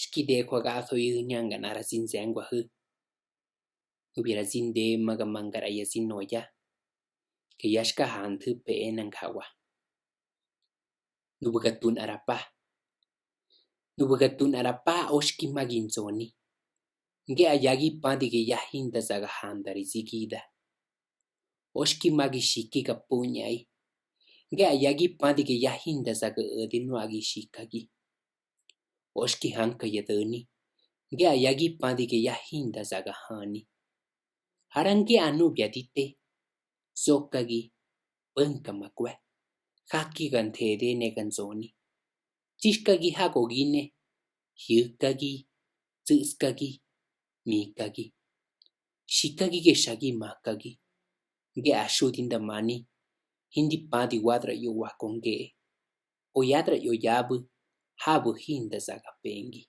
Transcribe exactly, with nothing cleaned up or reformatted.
Shikidee kwagasoiü ñaanga nara sinzengwaü. Nubiara sindeemaga mangara ya sinoya. Kayashka hantü peena ngagua. Nubuga tunarapa. Nubuga tunarapa oshki magi nzoni. Nge ayagi padi ge yahinda zaga handari zigida. Oshki magi shikiga puñai. Nge ayagi padi ge yahinda zaga ödi nuagi shikagi. Oshki hanka yadüni. Nge ayagi padi ge yahinda zaga hani. Harange anubia dite. Zokagi, pünka makue. Hakiga ntede nega nzoni. Tsishkagi hagogine. Hiükagi, tsüskagi, mikagi. Shikagi ge shagi makagi. Nge ashudi ndamani. Hindi padi wadra yo wako nge. O yadra yo yabu, habu hinda zaga pengi.